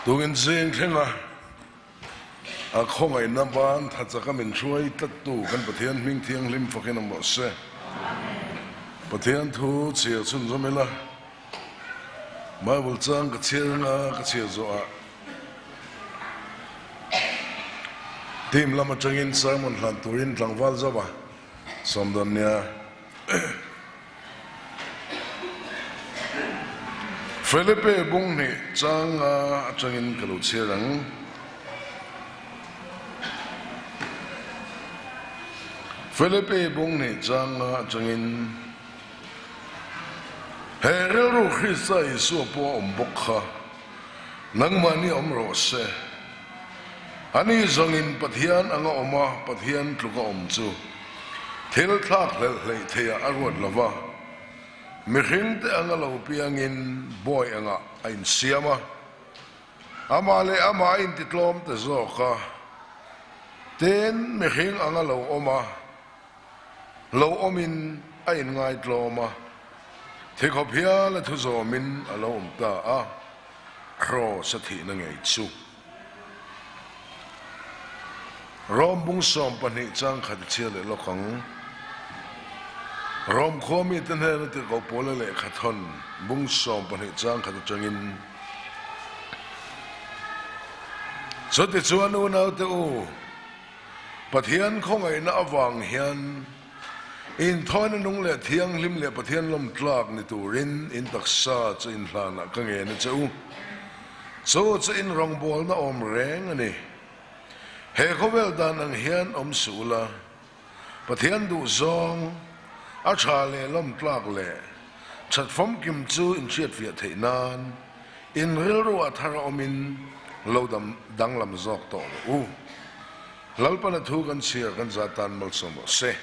Tungin zing thlenga a khawngaihna ban tha chaka min hruai tlattu kan Pathian hming thianghlim fakin awm rawh se. Pathian thu chhiar chhunzawm ila Bible chang ka chhiar anga ka chhiar zawhah team lam atangin sermon hlan turin tlangval zauh a sawm dawn nia. Felipe bung hnih chang nga atangin ka lo chhiar ang. Felipe bung hnih chang nga atangin He rilru Krista Isua pawh a awm bawk kha, nangmahni awm rawh se. Ani zawngin Pathian anga awm a, Pathian tluka awm chu thil thlak hlelh hleih theiah a ruat lo va, mihringte anga lo piangin bawi angah a insiam a, amah leh amah a intitlawm ta zawk a, tin mihring anga lo awm a, lo awmin a inngaitlawm a, thikhawp hial a thu zawmin a lo awm ta a, kraws a thihna ngei chu. Rom bung 12 chang khat i chhiar leh lawk ang. Rom khua mite hnena tirhkoh Paula lehkha thawn bung 12 chang khat atangin, Chutichuan unaute u, Pathian khawngaihna avang hian inthawina nung leh thianghlim leh Pathian lawmtlak ni turin in taksa chu inhlanah ka ngen a che u. Chu chu in rawngbawlna awm reng a ni. He khawvel dan ang hian awm suh ula, Pathian duhzawng, a tha leh lawmtlak leh that famkim chu in hriatfiah theih nan in rilru a thar a awmin lo dam danglam zawk tawh rawh u. Lalpana thu kan chhiar kan za tan malsawm rawh se.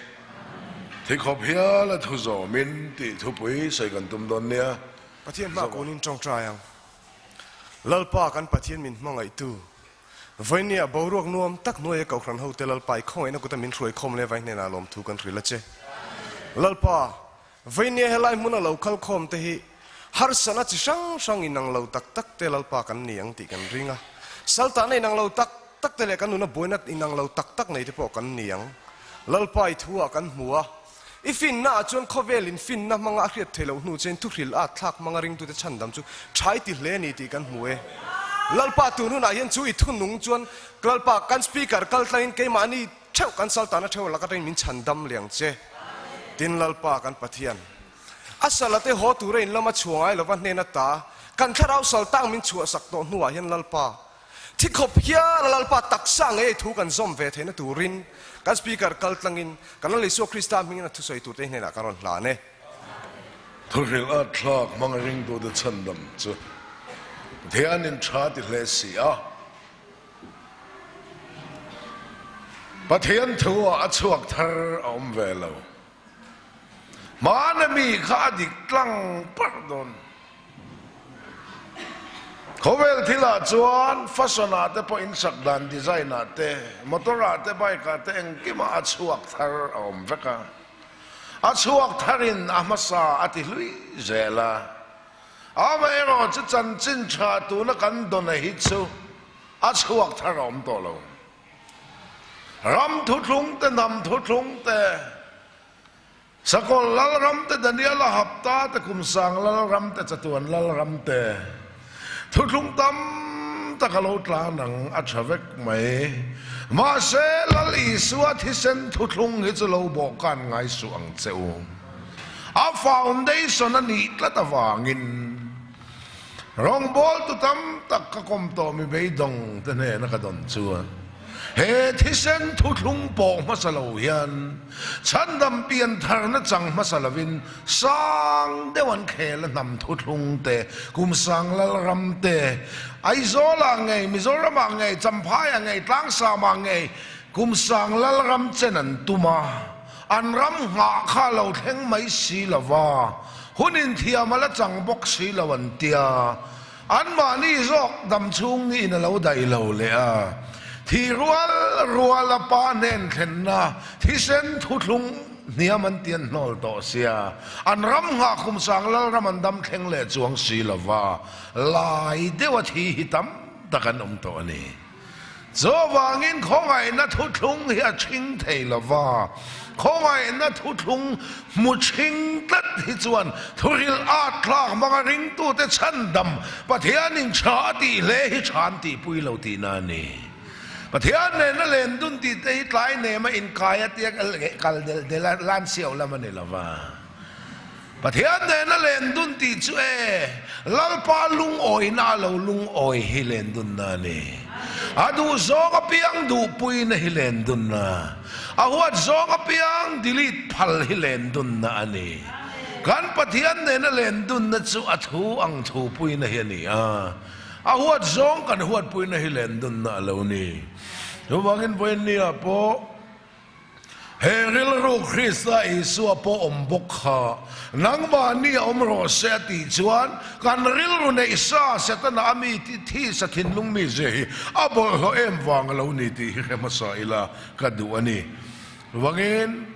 Thikhawp hial a thu zawmin tih thupui sawi kan tum dawn nia. Pathian hma kunin tawngtai ang. Lalpa kan Pathian min hmangaihtu, Vainia boruak nuam tak hnuaia Kohhran hote Lalpa i khawngaihna kuta min hruai khawm leh vai hnenah lawmthu kan hrilh a che. Lalpa, Vainia helai hmuna lo kal khawm te hi harsatna chi hrang hrang inang lo tak tak te Lalpa kan ni ang tih kan ring a. Saltahna inang lo tak tak te leh kan nuna buaina inang lo tak tak nei te pawh kan ni ang. Lalpa i thu ah kan hmu a. I finna ah chuan khawvel in finna hmanga a hriat theih loh hnu chuan thuhril at thlak hmanga ringtute chhandam chu tha i ti hle a ni tih kan hmu e. Lalpa tun hunah hian chu i thunung chuan Lalpa kan speaker kal tlangin keimahni theuh kan saltana theuh lak atangin min chhandam liang che. Tin Lalpa kan Pathian a sala te haw tura in lama chhuah ngai lova hnen ata kan thlarau sal tang min chhuahsak tawh hnuah hian Lalpa Thi khawp hian a Lalpa taksa ngei thu kan zawm ve theihna turin kan Speaker kal tlangin kan Lal Isua Krista hmingin a thusawi turte hnenah kan rawn hlan e. Thuhrilh a thlak hmang ringtute chhandam chu Pathianin tha ti hle si a. Pathian thu-ah a chhuak thar a awm ve lo. Hmana mi kha a dik tlang parh dawn. Khawvel thilah chuan fashion ah te pawh insak dan design ah te, motor ah te, bike ah te engkimah a chhuak thar a awm vek a. A chhuak tharin a hmasa a ti hlui zel a. Amaherawh chu chanchin tha tuna kan dawna hi chu a chhuak thar a awm tawh lo. Ram thuthlung te, hnam thuthlung te, Sakawlh Lalram te, Daniela hapta te, Kumsang Lalram te, Chatuan Lalram te, thuthlung tam tak a lo tlan ang a tha vek mai. Mahse, Lal Isua thisen thuthlung hi chu lo bawhkan ngai suh ang che u. A foundation a nih tlat avangin Rawngbawltu tam tak ka kawm tawh mi beidawng te hnena ka dawn chuan he thisen thuthlung pawh hmasa lo hian chhandam pian tharna chang hmasa lovin sang deuh an khel a hnam thuthlung te, kum sang lalram te, Aizawlah ngei, Mizoramah ngei, Champhaiah ngei, Tlangsamah ngei kum sang lalram chen an tum a. An ram nghah kha lo thleng mai si lo va, hun inthiam a la chang bawk si lo an tia. Anmahni zawk dam chhung niin a lo daih lo leh a. Thi rual rual a pa hnen thlenna thisen thuthlung hniam an ti an hnawl tawh sia. An ram nghah khumsang Lalram an dam thleng leh chuang si lo va, lai deuh a thi hi tam. tak an awm tawh a ni. Chuvangin khawngaihna thuthlung hi a chhing thei lo va, khawngaihna thuthlung hmu chhing tlat hi chuan thuril at thlak hmanga ringtute chhandam Pathianin tha a tih hle hi tha an tihpui lo tihna a ni. Pathian nena len dun tih te hi tlai nema inkai a tia kal delh delh a lan siau lam a ni lo va. Pathian nena len dun tih chu e, Lalpa lungawina a lo lungawi hi len dunna a ni. A duh zawng apiang duhpuina hi len dunna. A huat zawng apiang delete phal hi len dunna a ni. Kan Pathian nena len dunna chu a thu ang thupuina hi a ni a. A huat zawng kan huatpuina hi len dunna a lo ni. Chuvangin vawiinniah pawh He rilru Krista Isua pawh awm bawk kha nangmahni a awm rawh se a tih chuan kan rilru neih sa Setana a mi thi sa thinlung mi zia hi a bawlhhlawh em vang a lo ni tih hi hre hmasa ila ka duh a ni. Chuvangin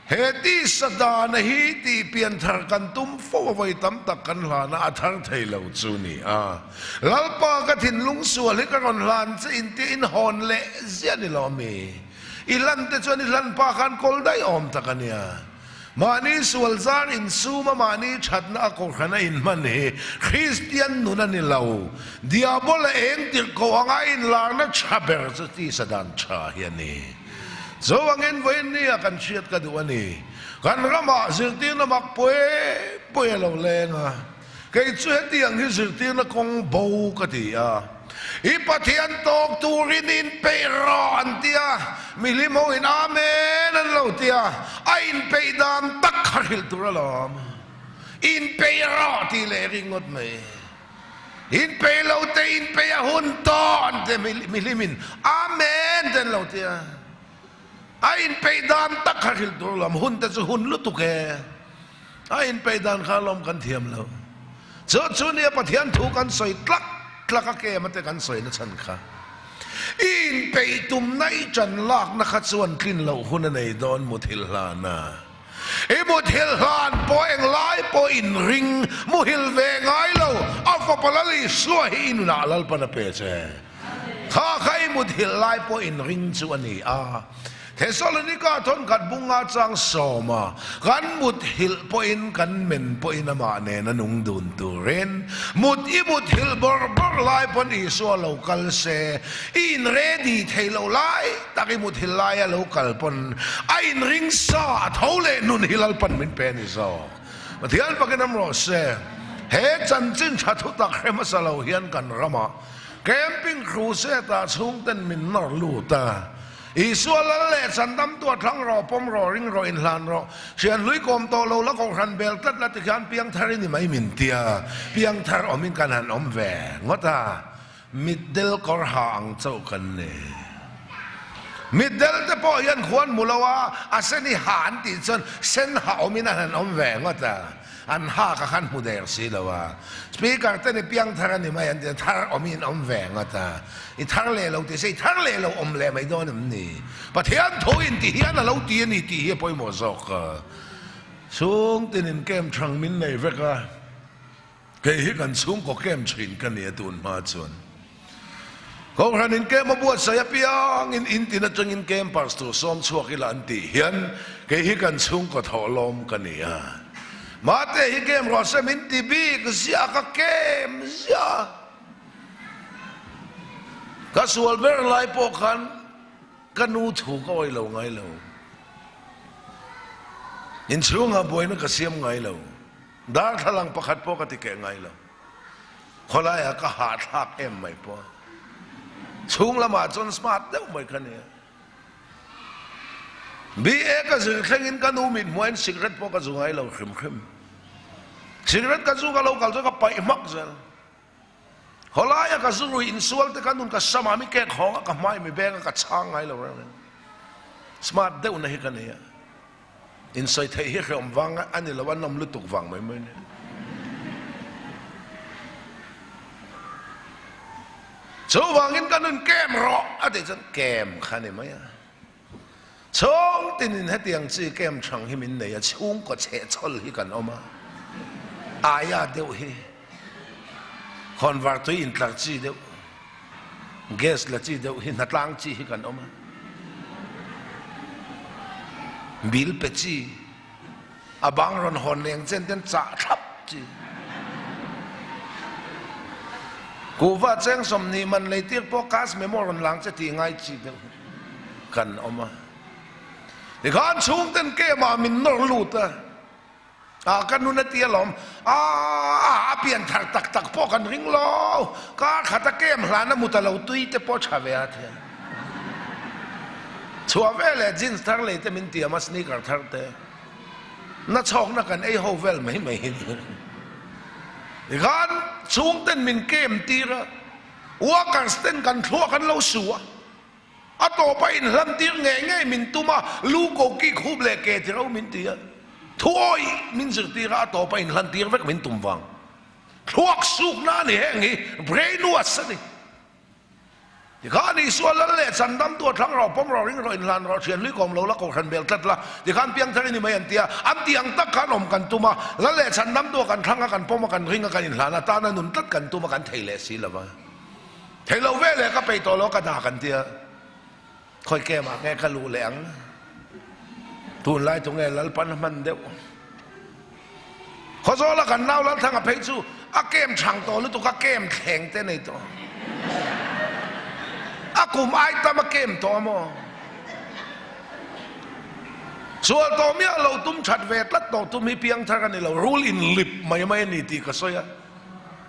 he tisa dana hi tih pian thar kan tum fo a vawi tam tak kan hlana a thar thei lo chu ni a. Lalpa ka thinlung sual hi ka rawn hlan che intia inhawn leh ziah ni lo ami? I hlan te chuan i hlan pa khan kawl daih awm tak a nia. Mahni sual zar insum a mahni thatna a kohhran a inhman hi Kristian nun a ni lo. Diabola eng tirh koh anga a inlarna tha ber chu tisa dan tha hi a ni. Zo angin vawiin nia kan hriat ka duh a ni. Kan ramah zirtirna mak pawi pawi a lo leng a. Kei chu hetiang hi zirtirna kawng bo ka ti a, I Pathian tawk turin inpeih rawh an ti a, mihlim ho in Amen an lo ti a, a inpeih dan tak kha hrilh tur alawm. Inpeih rawh tih leh ringawt mai. Inpeih lo te inpeih a hun tawh an ti a, mihlim in Amen te an lo ti a. A inpeih dan tak kha hrilh tur alawm, hun te chu hun lutuk e. A inpeih dan kha alawm kan thiam lo. Chu chu nia Pathian thu kan sawi tlak tlak a kem ate kan sawi na chhan kha. I inpeih tumna i ṭan lakna kha chuan tlin loh hun a nei dawn muthilh hlan a. I muthilh hlan pawh englai pawh inring muhil ve ngai lo, a fapa Lal Isua hi i nunah Lalpan a pe che. Kha kha i muthilh lai pawh inring chu a ni a. Thesalonika thawnkhat bunga chang sawma kan muthilh pawhin kan men pawhin amah nen a nung dun turin mut i muthilh bawrh bawrh lai pawn Isua lo kal se, i inready thei lo lai tak i muthilh laia lo kal pawn a inring sa a tho leh nun hi Lalpan min pe a ni zawk. Pathian pakin am rawh se, he chanchin tha thutak hre hmasa lo hian kan ramah Camping crusade-ah chhungten min nawr lut a, Isua lal leh chandam tua thlang rawh, pawm rawh, ring rawh, inhlan rawh, hrian hlui kawm tawh lo la kohhran bel tlat la tikhian piangthar i ni mai min tia, piangthar awmin kan han awm ve ngawt a, mitdel kawr ha ang chauh kan ni. Mitdel te pawh hian khuan hmu lo a, a sen i ha an tih chuan sen ha awmin an han awm ve ngawt a. An ha ka khan hmu der si lo a, speaker te ni piang thar a ni mai an ti a, thar awm in awm ve ngat a, i thar leh lo ti se i thar leh lo awm leh mai dawn em ni? Pathian tho in ti hian a lo ti a ni tih hi a pawimawh zawk a, chhung tin in kem thang min nei vek a, kei hi kan chhungkaw kem thin ka ni a tun hma chuan. Kohhran in kem a buatsaih apiang in in tin atangin campers tur sawm chhuak ila an tih hian kei hi kan chhungkaw thawhlawm ka ni a. Mate hi kem rawh se min ti bik ziah ka kem ziah a. Ka sual ber lai pawh khan ka nu thu ka awih lo ngai lo. Inchhungah buaina ka siam ngai lo. Darthlalang pakhat pawh ka ti keh ngai lo. Khawlaiah ka hahthlak em mai pawh. Chhung lamah chuan smart deuh mai ka nia. BA ka zir thlengin ka nu mit hmuain cigarette pawh ka zu ngai lo hrim hrim. Cigarette ka zu ka lo kal chuan ka paih hmak zel. Khawlaia ka zu rui insual te ka nun ka samah mi kek hawng a ka hmai mi beng a ka chhang ngai lo reng reng. Smart deuhna hi ka nei a. Insawi theih hi hreawm vang a ni lo, a nawm lutuk vang mai mai a ni. Chuvangin ka nun kem rawh a tih chuan kem kha a ni mai a. Chhung tinin hetiang chi kem thang hi min nei a, chhungkaw chhehchhawl hi kan awm a, aia deuh hi khawnvar tui intlar chi deuh. Gas la chi deuh hi hnatlang chi hi kan awm a. Bill pe chi, a bang rawn hawn leng chen ten chah thlap chi. Kuhva cheng 20 man lei tir pawh cash memo rawn lang che tih ngai chi deuh hi kan awm a. Tikhan chhungten kemah min nawr lut a. A ka nun a ti alawm. A a pian thar tak tak pawh kan ring lo. Kar khat a kem hlan a mut a lo tui te pawh tha ve a thian. Chhuah ve leh jeans thar lei te min tiam a sneaker thar te. Na chhawkna kan ei ho vel mai mai hi ni. Tikhan chhungten min kem tir a, workers ten kan thluak an lo su a. A tawpa inhlantir ngei ngei min tum a, lu ko ki khup leh ke ti ro min ti a, thuawih min zirtir a, a tawpa inhlantir vek min tum vang. Thluak sukna a ni heng hi, brain wash a ni. Tikhan Isua lal leh chandamtu a thlang rawh, pawm rawh, ring rawh, inhlan rawh, thian hlui kawm lo la, kohhran bel tlat la, tikhan piangthar i ni mai an ti a, an tih ang tak khan awm kan tum a, lal leh chandamtu a kan thlang a, kan pawm a, kan ring a, kan inhlan a, tana nun tlat kan tum a, kan thei leh si lo va. Thei lo ve leh ka peih tawh lo ka dah kan tia khawi kem ah nge ka luh leh ang tunlai tu nge Lalpan a hman deuh Khawzawl a kan nau Lalthanga phei chu a kem chhang tawh lutuk a kem thleng te nei tawh a kum ai tam a kem tawh a maw Sual tawh miah lo tum that ve tlat tawh tum hi piangthar a ni lo rul in lip mai mai a ni tih ka sawi a.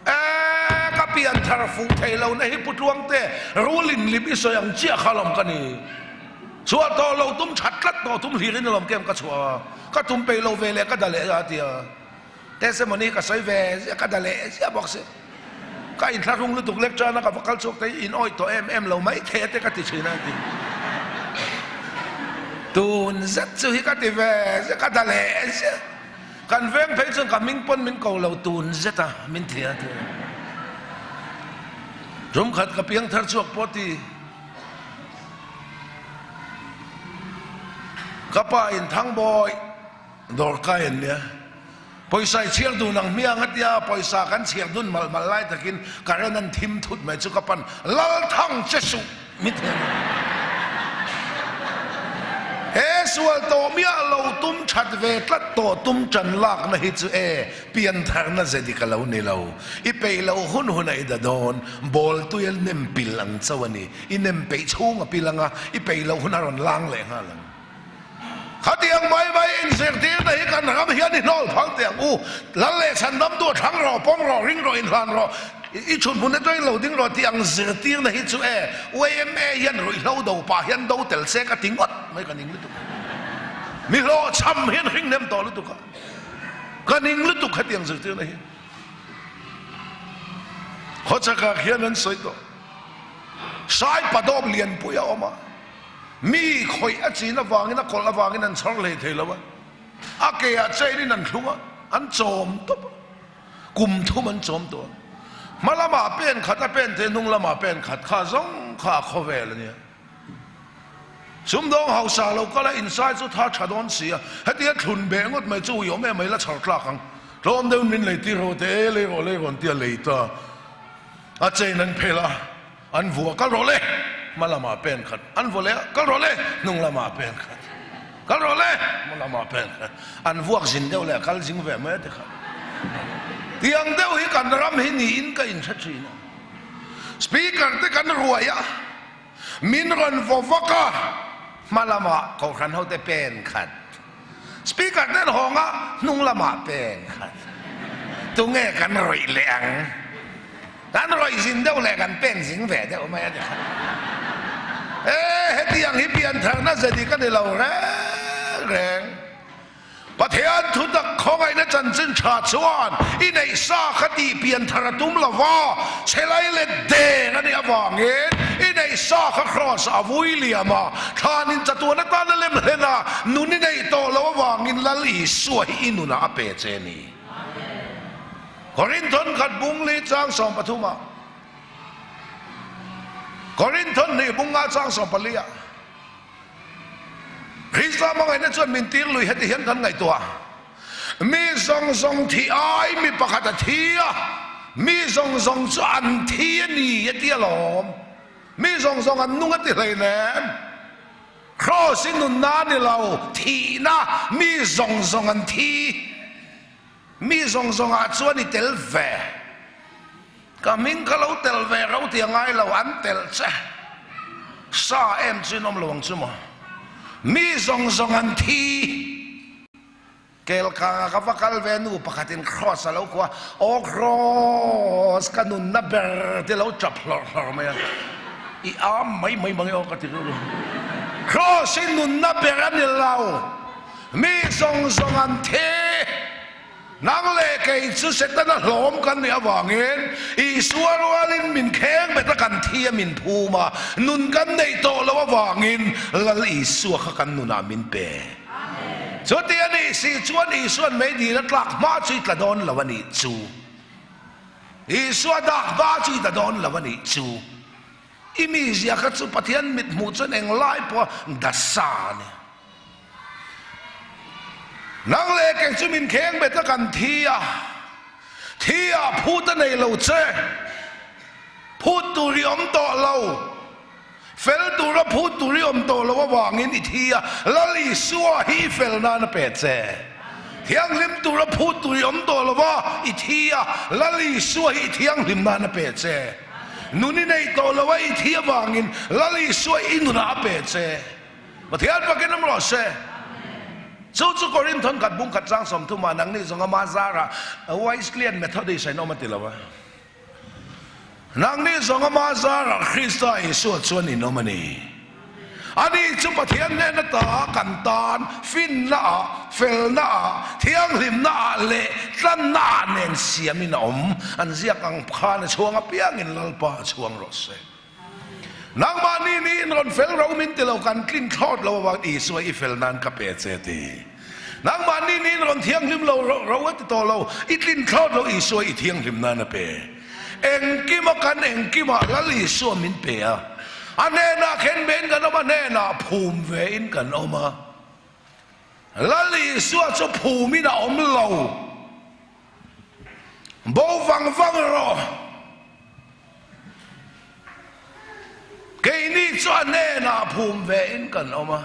Eee ka pian thar fuh thei lo na hi Pu Tluangte rul in lim i sawi ang chiah kha lawm ka ni. Chhuah tawh lo tum that tlat tawh tum hlir in alawm kem ka chhuah a, ka tum peih lo ve leh ka da leh a tia. Testimony ka sawi ve ziah ka da leh ziah bawk si. Ka inthlahrung lutuk lek tan a ka va kal chhuak te hi in awih tawh em em lo mai thei a te ka ti thin a ti. Tun zet chu hi ka ti ve ziah ka da leh ziah. Kan veng phei chuan ka hming pawn min ko lo tun zet a, min ti a ti. Tum khat ka piang thar chhuak pawh ti. Ka pa in Thangbawi dawr kai an nia. Pawisa i chhiar dun ang hmiang a tia, pawisa kan chhiar dun malh malh lai takin current an thim thut mai chu ka pan Lalthang che suh. Mi thlen he sual tawh miah lo tum that ve tlat tawh tum tan lakna hi chu e piantharna ze dik a lo ni lo. I peih loh hun hunah i da dawn, ball tui a nem pil ang chauh a ni. I nem peih chhung a pil ang a, i peih loh hunah a rawn lang leh nghal ang. Khatiang mai mai inzirtirna hi kan ram hian i hnawl phal teh ang u. Lal leh chhandamtu a thlang rawh, pawm rawh, ring rawh, inhlan rawh, i chhunhmun atangin lo ding rawh tih ang zirtirna hi chu e YMA hian ruihhlo do pah hian do tel se ka ti ngawt mai ka ning lutuk. Mi hlawhchham hian hring nem tawh lutuk a, ka ning lutuk hetiang zirtirna hi. Khawchhakah khian an sawi tawh. Sai padawp lianpui a awm a. Mi khawih a chin avangin a kawlh avangin an chhar hlei thei lo a, a ke ah chain in an thlung a, an chawm tawp a, kum thum an chawm tawh a. Hma lamah pen khat a pen thei, hnung lamah pen khat kha zawng kha a khawvel a nia. Sumdawng hausa lo kal a insai chu tha tha dawn si a, hetia thlun beh ngawt mai chu uiawm em mai la chhar tlak ang. Tlawm deuhin min lei tir ho te, e lei rawh lei rawh an tia lei ta a chain an phelh a. An vua kal rawh le, hma lamah pen khat. An vua leh a, kal rawh le, hnung lamah pen khat. Kal rawh le, hma lamah pen khat. An vuak zin deuh leh a kal zing ve mai a ti kha. Tiang deuh hi kan ram hi niin ka inhre thin a. Speaker te kan ruai a, min rawn vaw vak a, hma lamah kohhran hote pen khat. Speaker ten hawng a, hnung lamah pen khat. Tunge kan rawih leh ang? Kan rawih zin deuh leh kan pen zing ve deuh mai a ni kha. E, hetiang hi piantharna ze dik a ni lo reng reng. Pathian thutak khawngaihna chanchin tha chuan i neih sa kha tih pianthar a tum lo va, chhelai let deng a nih avangin i neih sa kha kraws a vui liam a, thlanin chatuan atan a lem hlen a, nun i neih tawh loh avangin Lal Isua hi i nunah a pe che a ni. Korinthon khat bung li chang 13 ah, Korinthon hnih bung nga chang 14 ah, Krista hmangaihna chuan min tir lui heti hian kan ngaihtuah. Mi zawng zawng thi ai mi pakhat a thi a, mi zawng zawng chu an thi a ni a ti alawm. Mi zawng zawng an nung a ti hleinem. Kraws i nunna a ni lo, thihna, mi zawng zawng an thi. Mi zawng zawngah chuan i tel ve. Ka hming ka lo tel ve ro ti a ngai lo, an tel che. Sa em chu in awm lo ang chu maw? Mi zawng zawng an thi. Kelkanga ka va kal ve nu pakhatin Kraws a lo kuah a, Aw Kraws, ka nunna ber ti lo tap hlawrh hlawrh mai a. I am mai mai mang e aw ka ti rilru. Kraws hi nunna ber a ni lo. Mi zawng zawng an thi. Nang leh kei chu Setana hlawm kan nih avangin Isua rualin min kheng bet a kan thi a min phum a, nun kan neih tawh loh avangin Lal Isua kha kan nunah min pe. Chuti a nih si chuan Isua'n meidil a tlak hma chu i tla dawn lo a nih chu. Isua dak hma chu i tla dawn lo a nih chu. I mizia kha chu Pathian mit hmuh chuan englai pawh dasa a ni. Nang leh kei chu min kheng bet a kan thi a, thi ah phut a nei lo che, phut tur i awm tawh lo, fel tura phut tur i awm tawh lo avangin i thi a, Lal Isua hi i fel nan a pe che. Thianghlim tura phut tur i awm tawh lo va, i thi a, Lal Isua hi i thianghlim nan a pe che. Nun i neih tawh lo a i thi avangin Lal Isua i nunah a pe che. Pathian fakin awm rawh se. Chu chu Korinth hawn khat bung khat chang 30 ah nangni zawng ama zarah Wesleyan Methodist a in awm a ti lo a. Nangni zawng ama zarah Krista Isua chuan in awm a ni. Ani chu Pathian hnen ata kan tan finna ah, felna ah, thianghlimna ah leh tlanna ah nen siamin a awm. An ziak ang khan a chhuang apiangin Lalpa a chhuang rawh se. Nangmahni niin rawn fel ro min ti lo, kan tlin thlawt lo avang Isua i fel nan ka pe che ti. Nangmahni niin rawn thianghlim lo ro a ti tawh lo, i tlin thlawt lo Isua i thianghlim nan a pe. Engkima kan engkimah Lal Isua min pe a, a hnenah khen vein kan awm a, hnenah phum vein kan awm a. Lal Isua chu phumin a awm lo. Bo vang vang rawh. Keini chu a hnenah phum ve in kan awm a.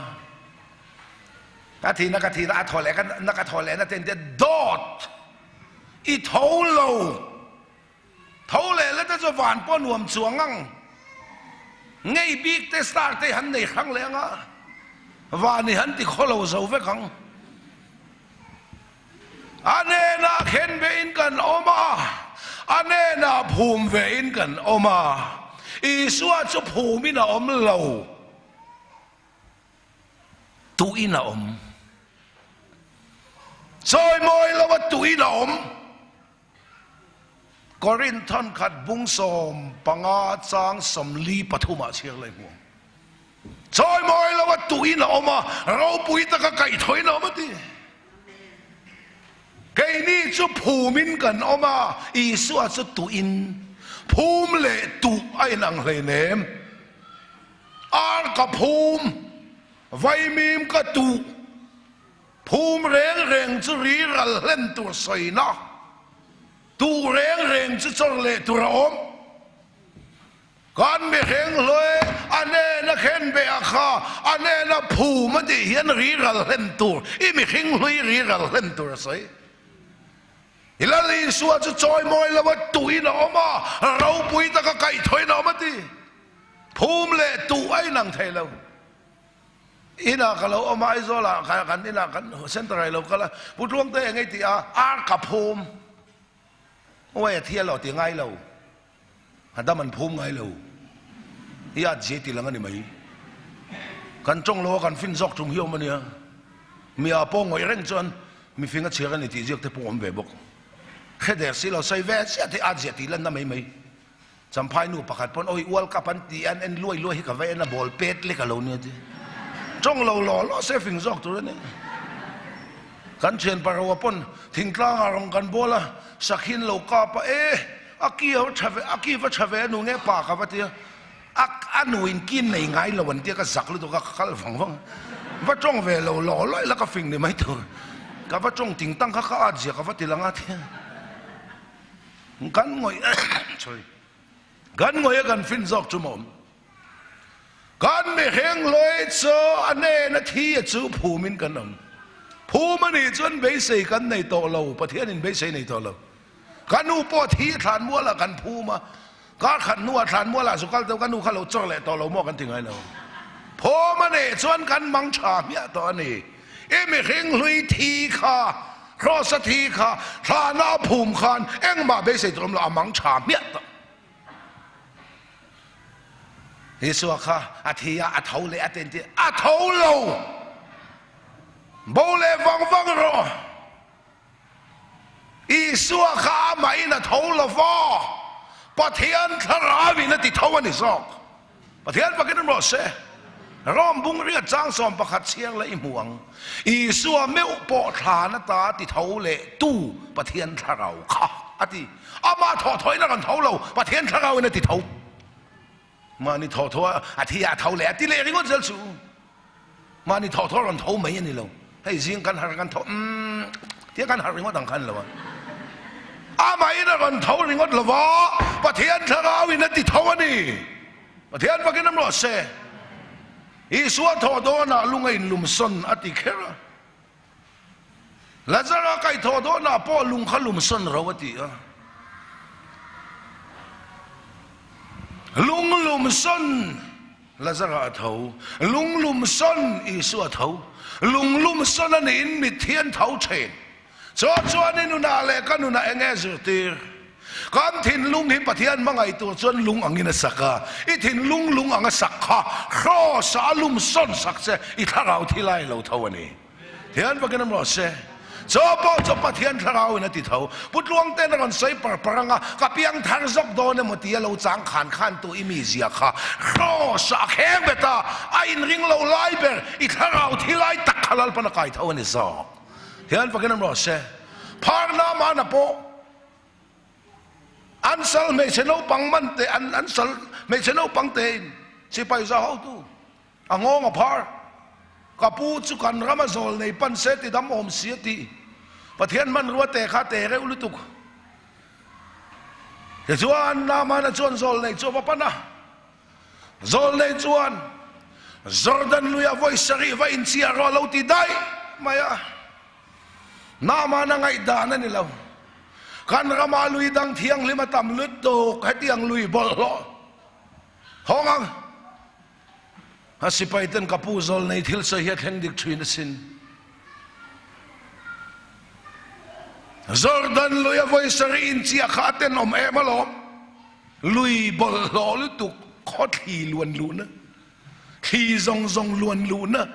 Ka thihna ka thihna a thaw leh ka na ka thaw leh na te intia dawt i tho lo. Tho leh la te chu van pawh nuam chuang ang. Ngei bik te star te han nei hrang leh ang a. Van i han ti khaw lo zo vek ang. A hnenah khen ve in kan awm a, a hnenah phum ve in kan awm a. Isua chu phumin a awm lo, tuin a awm. Chawimawi lo a tuin a awm. Korinth thankhat bung 15 chang 43 ah chhiar leh hmuh ang. Chawimawi lo a tuin a awm a, ropui taka kaihthawhin a awm a ti. Keini chu phumin kan awm a, Isua chu tuin. Phum leh tuh a inang hleinem. Ar ka phum, vaimim ka tuh. Phum reng reng chu ri ral hlen tur sawina, tuh reng reng chu chawr leh tur a awm. Kan mihring hlui a hnena khen ve a kha, a hnena phum a tih hian ri ral hlen tur, i mihring hlui ri ral hlen tur a sawi. I Lal Isua chu chawimawi lo a tuhin a awm a, ropui taka kaihthawhin a awm a ti. Phum leh tuh a inang thei lo. Inah ka lo awm a, Aizawlah kan inah kan center ah i lo kal a, Pu Tluangte eng ei tih a, ar ka phum. Uai a thi a lo ti ngai lo. A dam an phum ngai lo. I at zia ti lang a ni mai. Kan tawng lo a kan fin zawk tum hi awm a nia. Mi a pawh ngawih reng chuan mi fing a chhiar a ni tih ziak te pawh awm ve bawk. Hre der si lo sawi ve chiah te at zia tih lanna mai mai. Champhai nu pakhat pawn awi World Cup an tih an en luai luai hi ka va en a ball pet lek a lo nia ti. Tawng lo law law se fing zawk tur a ni. Kan thian Paroa pawn thingtlang ah rawn kan bawl a, sakhin lo kap a e a ki a tha ve a ki va tha ve a nu nge pa ka va ti a, a a nu in kin nei ngai lo an tia ka zak lutuk a ka kal vang vang a, va tawng ve lo law law ila ka fing ni mai tur ka va tawng ting tang kha ka at zia ka va ti lang a tia kan ngawih sorry kan ngawih a kan fin zawk chu maw. Kan mihring hlui chu a hnena thi a chu phumin kan awm. Phum a nih chuan beisei kan nei tawh lo, Pathianin beisei nei tawh lo. Ka nu pawh thi a thlan mualah kan phum a, kar khat hnuah thlan mualah zu kal deuh ka nu kha lo chawr leh tawh lo maw kan ti ngai lo. Phum a nih chuan kan mang tha hmiah tawh a ni. I mihring hlui thi kha, Kraws a thi kha, thlana a phum khan engmah beisei tur awm lo, a mang tha hmiah tawh. Isua kha a thi a, a tho leh a ten ti, a tho lo! Bo leh vang vang rawh! Isua kha amahin a tho lo va, Pathian thlarauin a ti tho a ni zawk. Pathian fakin rawh se. Rom bung riat chang 11 chhiar leh i hmu ang. Isua meuh pawh thlan ata ti tho leh tu Pathian thlarau kha a ti. Amah thawh thawhin a rawn tho lo, Pathian thlarauin a ti tho. Mahni thawh thaw a thi a tho leh a ti leh ringawt zel chu. Mahni thawh thaw a rawn tho mai a ni lo. Hei zing kan harh kan tho umm tia kan harh ringawt ang khan lo a. Amahin a rawn tho ringawt lo va, Pathian thlarauin a ti tho a ni. Pathian fakin awm rawh se. Isua thawh dawnah lung a inlumsawn a ti kher a. Lazara kaihthawh dawnah pawh lung kha lumsawn ro a ti a. Lung lumsawn Lazara a tho, lung lumsawn Isua a tho, lung lumsawn a niin mitthi an tho thin. Chaw chuan i nunah leh ka nunah eng nge zirtir? Kan thinlung hi Pathian hmangaih tur chuan lung angin a sak a, i thinlung lung anga sak kha Kraws-ah a lumsawn sak che, i thlarau thi lai lo tho a ni. Thian vakin awm rawh se. Chaw pawh chu Pathian thlarauin a ti tho. Pu Tluangte'n a rawn sawi par par anga, ka piang thar zawk dawn emaw tia lo chang khan khan tu i mi zia kha Kraws-ah a kheng bet a, a inring lo lai ber, i thlarau thi lai tak kha Lalpan a kai tho a ni zawk. Thian vakin awm rawh se. Phar Namana pawh an sal hmeichhe naupang man te, an sal hmeichhe naupang tein sipai za hotu, A nghawng a phar. Ka pu chu kan ram a zawl nei pan se ti dam awm si a ti. Pathian hmanrua te kha te reuh lutuk. Tichuan Naamana chuan zawl nei chu a va pan a. Zawl nei chuan Jordan luia vawi sarih va inchhiah rawh a lo ti daih mai a. Naamana ngaihdan a ni lo. Kan rama lui dang thianghlim a tam lutuk hetiang lui bawlhhlawh hawng ang. A sipai ten ka pu zawl nei thil sawi hi a thleng dik thin asin. Jordan lui a vawi sarih in chiah kha a tenawm em alawm. Lui bawlhhlawh lutuk khaw thli luan luhna, thli zawng zawng luan luhna,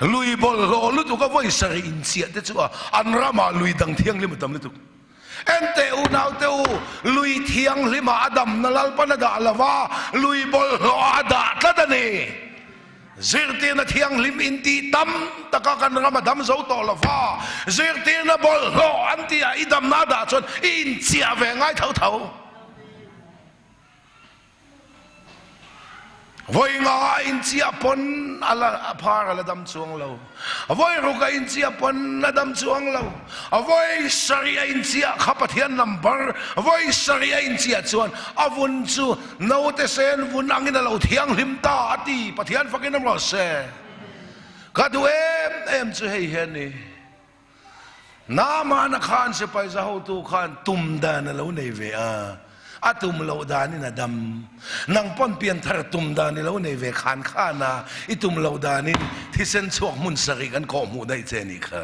Lui bawlhhlawh lutuk a vawi sarih inchiah te chu a an ramah lui dang thianghlim a tam lutuk. Enteh unaute u, lui thianghlimah a damna Lalpan a dah lo va, lui bawlhhlawhah a dah tlat a ni. Zirtirna thianghlim intih tam taka kan ram a dam zo tawh lo va, zirtirna bawlhhlawh an tihah i damna a dah chuan i inchiah ve ngai tho tho. Vawi nga a inchiah pawn a la a phar a la dam chuang lo. Vawi ruk a inchiah pawn a dam chuang lo. Vawi sarih a inchiah kha Pathian number vawi sarih a inchiah chuan a vun chu naute sen vun angin a lo thianghlim ta a ti. Pathian fakin awm rawh se. Ka duh em em chu hei hi a ni. Naamana khan sipai za hotu khan tum dan a lo nei ve a, a tum loh danin a dam. Nang pawn pianthar tum dan i lo nei ve khan khan a, i tum loh danin thisen chhuak hmun sarih kan kawhhmuh daih che nih kha.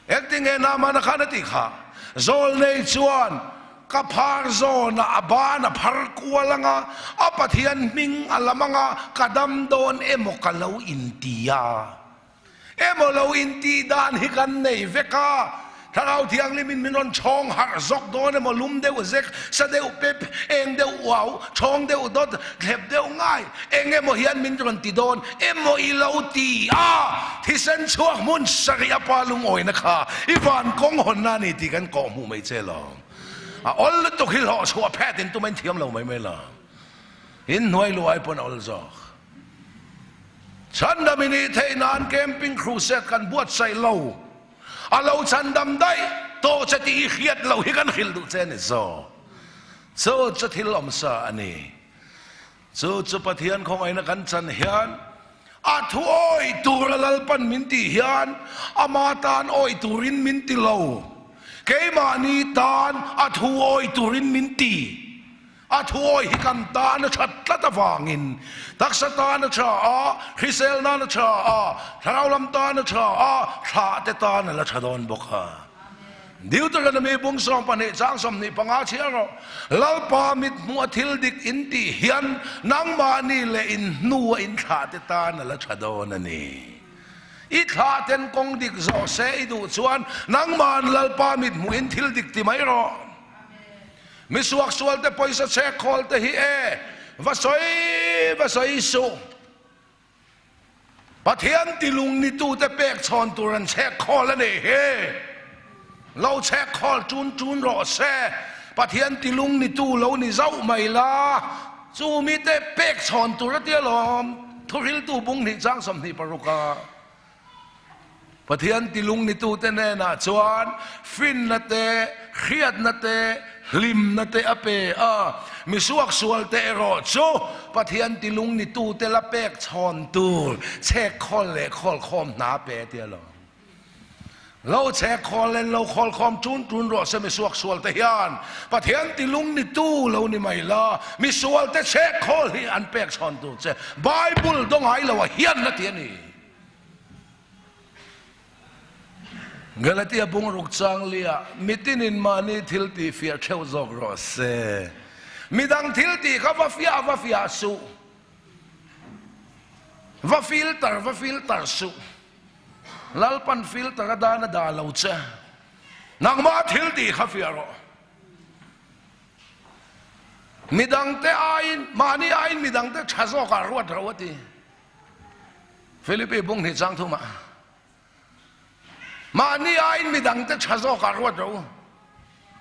Engtinge Naamana khan a tih kha? Zawlnei chuan ka phar zawnah a ban a phar kual anga, a Pathian hming a lam anga ka dam dawn emaw ka lo inti a. Emaw lo intih dan hi kan nei vek a, Thlarau Thianghlimin min rawn chhawng harh zawk dawn emaw, lum deuh zek, sa deuh pep, eng deuh uau, chhawng deuh dawt, thlep deuh ngai, eng emaw hian min rawn ti dawn emaw i lo ti a, thisen chhuak hmun sarih a pa lungawina kha i van kawng hawnna a ni tih kan kawh hmuh mai che lo. A awl lutuk hi hlawh chhuah phet in tumain thiam lo mai mai lo. In hnuai luai pawn a awl zawk. Chhandam i nih theih nan camping crusade kan buatsaih lo. A lo chhandam daih tawh che tih i hriat loh hi kan hrilh duh che a ni zawk. Chu chu thil awmsa a ni. Chu chu Pathian khawngaihna kan chan hian a thu awih tura Lalpan min tih hian ama tan awih turin min ti lo. Keimahni tan a thu awih turin min ti. A thu awih hi kan tan a that tlat avangin taksa tan a tha a, hrisel nan a tha a, thlarau lam tan a tha a, thlah te tan a la tha dawn bawk a. Deuteronomy bung 12 chang 25 chhiar rawh, Lalpa mit hmuh a thil dik in tih hian nangmahni leh in hnu a in thlah te tan a la tha dawn a ni. I thlah ten kawng dik zawh se i duh chuan nangmahan Lalpa mit hmuh in thil dik ti mai rawh. Mi suaksual te pawisa chhek khawl te hi e, va sawi va sawi suh. Pathian tilung ni tu te pek chhawn tur an chhek khawl a nih hi. Lo chhek khawl ṭun ṭun rawh se. Pathian tilung ni tu lo ni zauh mai la, chu mi te pek chhawn tur a tia lawm. Thuhriltu bung hnih chang 26 a. Pathian tilung nitute hnenah chuan finna te, hriatna te, hlimna te a pe a. Mi suaksualte erawh chu Pathian tilung nitute la pek chhawn tur chhek khawl leh khawl khawm hna a pe tia lo. Lo chhek khawl len lo khawl khawm tun tun rawh se mi suaksualte hian Pathian tilung nitu lo ni mai la, mi sualte chhek khawl hi an pek chhawn tur che Bible dawngai lo a hian la ti a ni. Galatia bung ruk chang liah mitinin mahni thil tih fiah theuh zawk rawh se. Midang thil tih kha va fiah va fiah suh. Va filter va filter suh. Lalpan filter a dan a dah lo che. Nangmah thil tih kha fiah rawh. Midangte aiin, mahni aiin midangte tha zawkah ruat ro a ti. Philippi bung hnih chang thumah mahni aiin midangte tha zawkah ruat ro.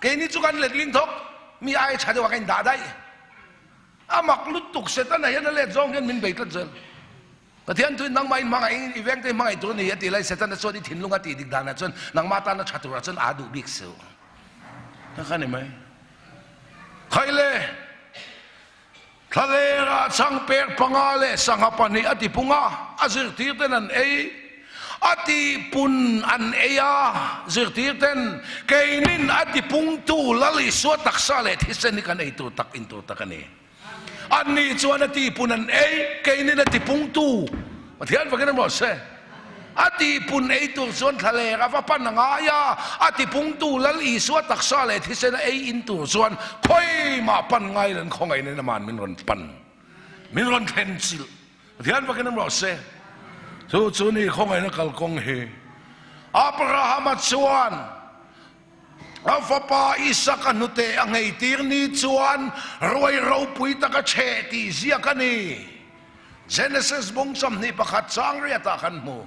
Keini chu kan letling thawk, mi ai tha deuhah ka indah daih. A mak lutuk Setana hian a let zawng hian min bei tlat zel. Pathian thuin nangmah in hmangaih i vengte hmangaih tur a ni a ti lai Setana chuan i thinlung a tih dik danah chuan nangmah tana tha turah chuan aa duh bik seuh. Ka kha ni mai. Khaile! Thlalera changpek panga leh sangha pahnih a ti pung a, a zirtirten an ei. A tihpun an ei a, zirtirten, Keinin a tipungtu Lal Isua taksa leh thisen hi kan ei tur tak in tur tak a ni. Anni chuan a tihpun an ei, keinin a tipungtu Pathian fakin a rawh se. A tihpun ei tur chuan thlaler a va pan a ngai a, a tipungtu Lal Isua taksa leh thisen a ei in tur chuan khawimah pan ngai lan khawngaihna in aman min rawn pan, min rawn thlen chilh. Pathian fakin a rawh se. Chu chu ni khawngaihna kalkawng hi. Abrahama chuan a fapa Isaka hnute a ngheitir ni chuan ruai ropui taka chheh tih ziak a ni. Genesis bung 21 chang riatah kan hmu.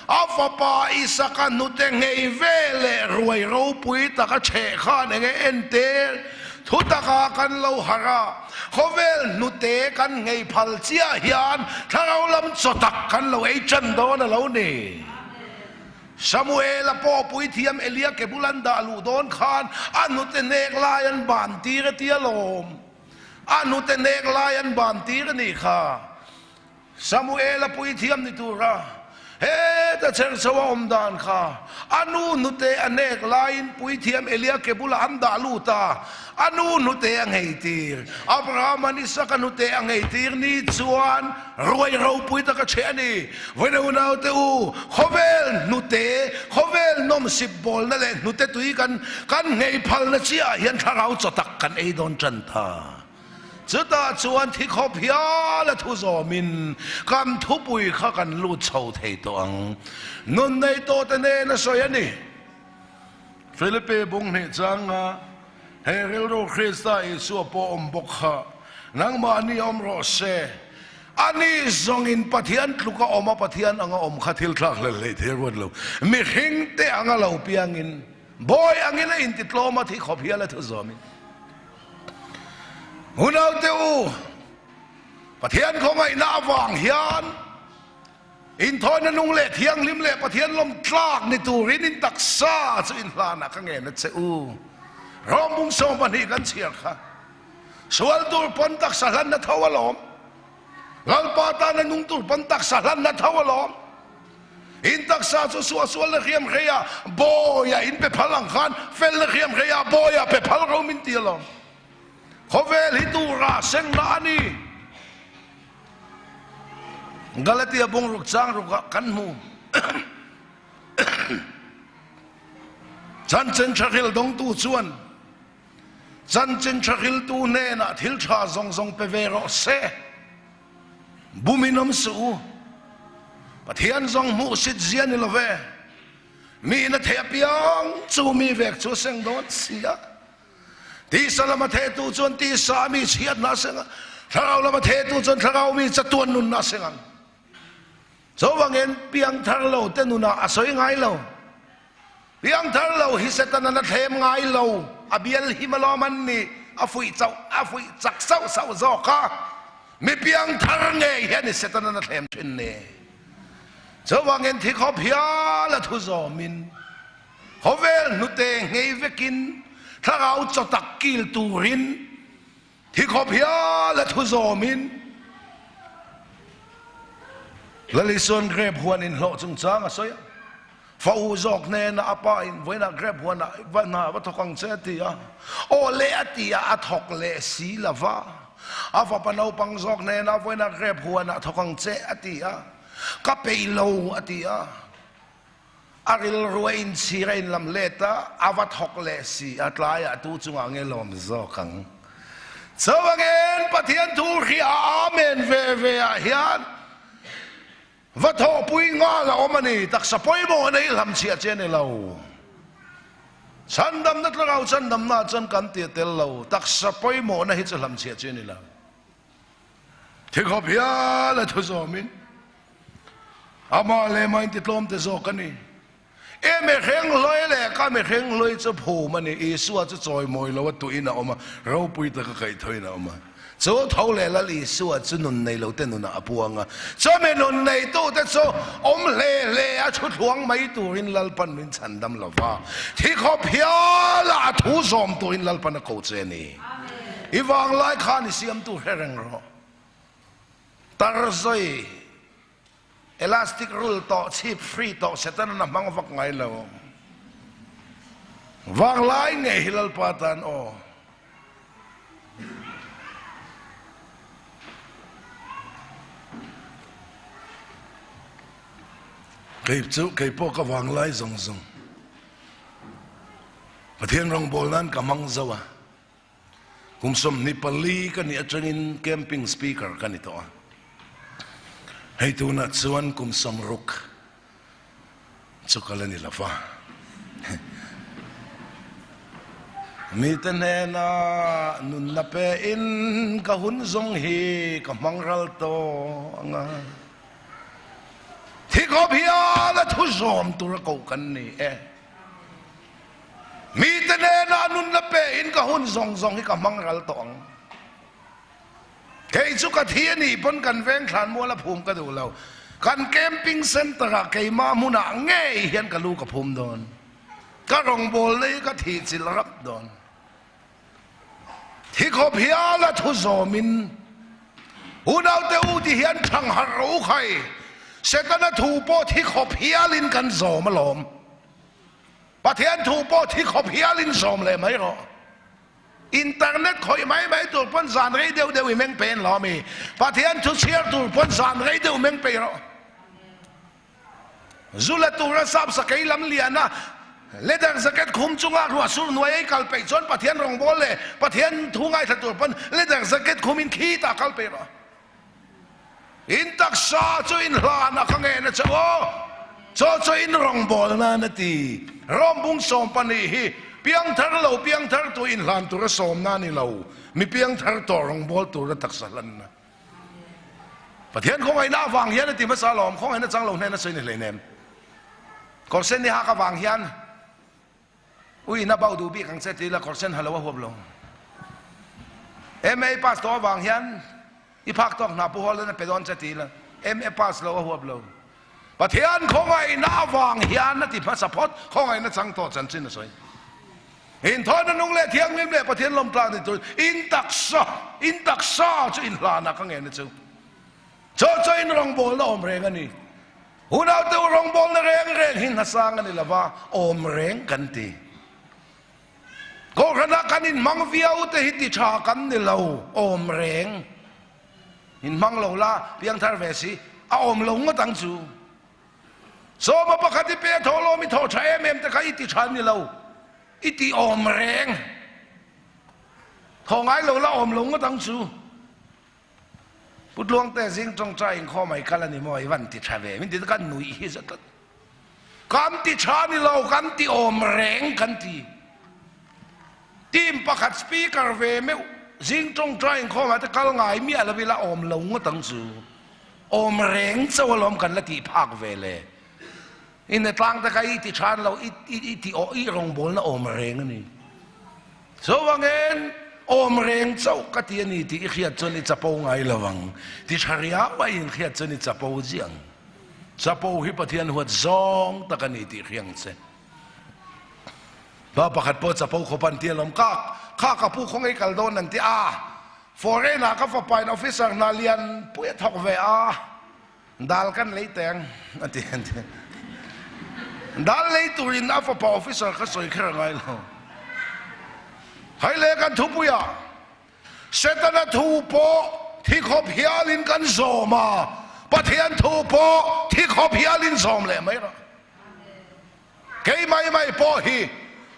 A fapa Isaka hnute nghei ve leh ruai ropui taka chheh khan enge entir? Thutakah kan lo harh a, khawvel hnute kan nghei phal chiah hian thlarau lam chaw tak kan lo ei tan dawn a lo ni. Samuela pawh puithiam Elia ke bul an dah luh dawn khan a hnute hnek lai an ban tir a tia lawm. A hnute hnek lai an ban tir a nih kha. Samuela puithiam ni tura heta cherchho a awm dan kha a nu hnute a hnek laiin puithiam Elia ke bulah an dah lut a, a nu hnute a nghei tir. Abraham-a'n Isaka hnute a nghei tir ni chuan ruai ropui tak a chhe a ni. Vawiin unaute u, khawvel hnute, khawvel nawmsip bawlna leh hnute tui kan kan nghei phalna chiahah hian thlarau chaw tak kan ei dawn tan ta. Chutah chuan thi khawp hial a thu zawmin kan thupui kha kan lut chho thei tawh ang. Nun nei tawh te nen a sawi a ni. Philipi bung hnih changa he rilru Krista Isua pawh awm bawk kha nangmahni awm rawh se. Ani zawngin Pathian tluka awm a Pathian anga awm kha thil thlak hlel hlei thei ruat lo. Mihring te anga lo piangin bawi angin a intitlawm a thi khawp hial a thu zawmin. Unaute u, Pathian khawngaihna avang hian inthawina nung leh thianghlim leh Pathian lawm tlak ni turin in taksa chu in hlanah ka ngen a che u. Rom bung 12 kan chhiar kha. Sual tur pawn taksa hlanna tho alawm. Lalpa tana nung tur pawn taksa hlanna tho alawm. In taksa chu suahsual na hriam hrei a, bawi ah in pe phal ang khan fel na hriam hrei ah bawi ah pe phal ro min ti alawm. Khawvel hi tura sengna a ni. Galatia bungruk chang rukah kan hmu. Chanchin tha hril dawngtu chuan chanchin tha hriltu hnenah thil tha zawng zawng pe ve rawh se. Bumin awm suh u. Pathian zawng hmuhsit zia ni lo ve. Mi na theih apiang chu mi vek chu a seng dawn si a. Tisa lama thehtu chuan tisa mi chhiatna a seng a, thlarau lama thehtu chuan thlarau mi chatuan nunna a seng ang. Chuvangin piangthar lo te nunah a sawi ngai lo. Piangthar lo hi Setanan a thlem ngai lo, a bial him alawm an nih, a fuih chauh, a fuih chak sauh sauh zawk a. Mi piangthar ngei hi a ni Setanan a thlem thin ni. Chuvangin thi khawp hial a thu zawmin khawvel hnute nghei vekin thlarau chaw tak kil turin Thi khawp hial a thu zawmin Lal Isuan grep huan inhlawh chungchang a sawi a. Fa u zawk hnena a pa in vawiinah grep huanah va hna va thawk ang che a ti a. Aw leh a ti a, a thawk leh si lo va. A fapa naupang zawk hnena vawiinah grep huanah thawk ang che a ti a. Ka peih lo a ti a. A rilru a inchhir a inlam let a, a va thawk leh si a, tlaiah tu chungah nge lawm zawk ang? Chuvangin Pathian thu hria Amen ve ve ah hian va thawhpui nghal a awm a ni, taksa pawimawh nei hlamchhiah che a ni lo. Chhandamna thlarau chhandamna chuan kan ti a tel lo, taksa pawimawhna hi chu hlamchhiah che a ni lo. Thikhawp hial a thu zawmin amah leh mah intitlawm te zawk a ni. E mihring hlui leh ka mihring hlui chu phum a ni. Isua chu chawimawi lo a tuin a awm a, ropui taka kaihthawin a awm a. Chu tho leh Lal Isua chu nun nei lo te nunah a puang a. Chumi nun neitute chu awm hle hle a thu thluang mai turin Lalpan min chhandam lo va. Thikhawp hiala a thu zawm turin Lalpan a ko che a ni. I vanglai khan i siamtu hre reng rawh. Tarzoi, elastic rul tawh, chhip free tawh Setanan a hmang vak ngai lo. Vanglai ngei hi Lalpa tan aw. Kei chu kei pawh ka vanglai zawng zawng. Pathian rawngbâwl nân ka hmang zo a, kum 24 ka nih aṭangin camping speaker ka ni tawh a, hei tûnah chuan kum 60 chu ka la ni lo va. Mite hnêna nunna pein ka hun zawng hi ka hmang ral tawh ang a, thikhawp hial a thu zawm tûra koh kan ni e. Mite nena nunna pe in ka hun zawng zawng hi ka hmang ral tawh ang. Kei chu ka thi a nih pawn kan veng thlan mual a phum ka duh lo. Kan camping centre ah keimah hmunah ngei hian ka lu ka phum dawn. Ka rawngbawlna hi ka thih chilh rap dawn. Thi khawp hial a thu zawmin unaute u ti hian thang harh rawh u khai. Setana thu pawh thi khawp hialin kan zawm alawm. Pathian thu pawh thi khawp hialin zawm leh mai rawh. Internet khawih mai mai tur pawn zan rei deuh deuh i meng pe en lo ami? Pathian thu chhiar tur pawn zan rei deuh meng pe rawh. Zu la tura sap sakei lam liana leather jacket khum chunga ruah sur hnuai ei kal peih chuan Pathian rawngbâwl leh Pathian thu ngaithla tur pawn leather jacket khumin khitah kal peih rawh. In taksa chu in hlan a ka ngen a che aw, chaw chu in rawngbâwl nan a ti. Rom bung 12 hi piangthar lo piangthar tu in hlan tura sawmna a ni lo, mi piangthar tawh rawngbâwl tura taksa hlanna. Pathian khawngaihna avang hian a ti hmasa alawm, khawngaihna chang lo hnena sawi ni hleinem. Kawr sen ni hak avang hian Ui na bau duh bik ang che ti la kawr sen ha lo a huap lo. MA pass tawh avang hian i phak tawk hna pu hawl in a pe dawn che ti la MA pass lo a huap lo. Pathian khawngaihna avang hian a ti hmasa phawt, khawngaihna chang tawh chanchin a sawi. Inthawina nung leh thianghlim leh Pathian lawmtlak ni turin in taksa, in taksa chu inhlanah ka ngen a chu. Chaw chaw in rawngbawlna awm reng a ni. Unaute u rawngbawlna reng reng hi hnasang a ni lova, awm reng kan ti. Kohhranah kan inhmang viau te hi ti tha kan ni lo, awm reng. Inhmang lo la, piangthar ve si, a awm lo ngawt ang chu. Sawma pakhat i pe a thaw lawm i thaw tha em em te kha i ti tha ni lo, i ti awm reng. Thaw ngai lo la awm lo ngawt ang chu. Pu Tluangte zing tawngtai inkhawm ai kal a ni maw i van ti tha ve min ti ka nuih hi za tlat. Kan ti tha ni lo kan ti awm reng kan ti. Team pakhat speaker ve meuh zing tawngtai inkhawm ah te kal ngai miah lo ila awm lo ngawt ang chu. Awm reng chauh alawm kan la tih phak ve le. Inne tlang te kha i ti than lo i i ti aw i rawngbawlna awm reng a ni. Chuvangin awm reng chauh ka ti a ni tih i hriat chuan i chapo ngai lo ang. Ti tha riau a inhriat chuan i chapo ziang. Chapo hi Pathian huat zawng tak a ni tih hriang che. Pa pakhat pawh chapo khawp an ti alawm. Ka kha ka pu khaw ngei kal dawn an ti a. Foreign ah ka fapa in officer hna lian pui a thawk ve a. Dal kan lei teng a ti an ti. Dal lei turin a fapa officer kha sawi kher a ngai lo. Hei le kan thupuiah Setana thu pawh thi khawp hialin kan zawm a, Pathian thu pawh thi khawp hialin zawm leh mai rawh. Kei mai mai pawh hi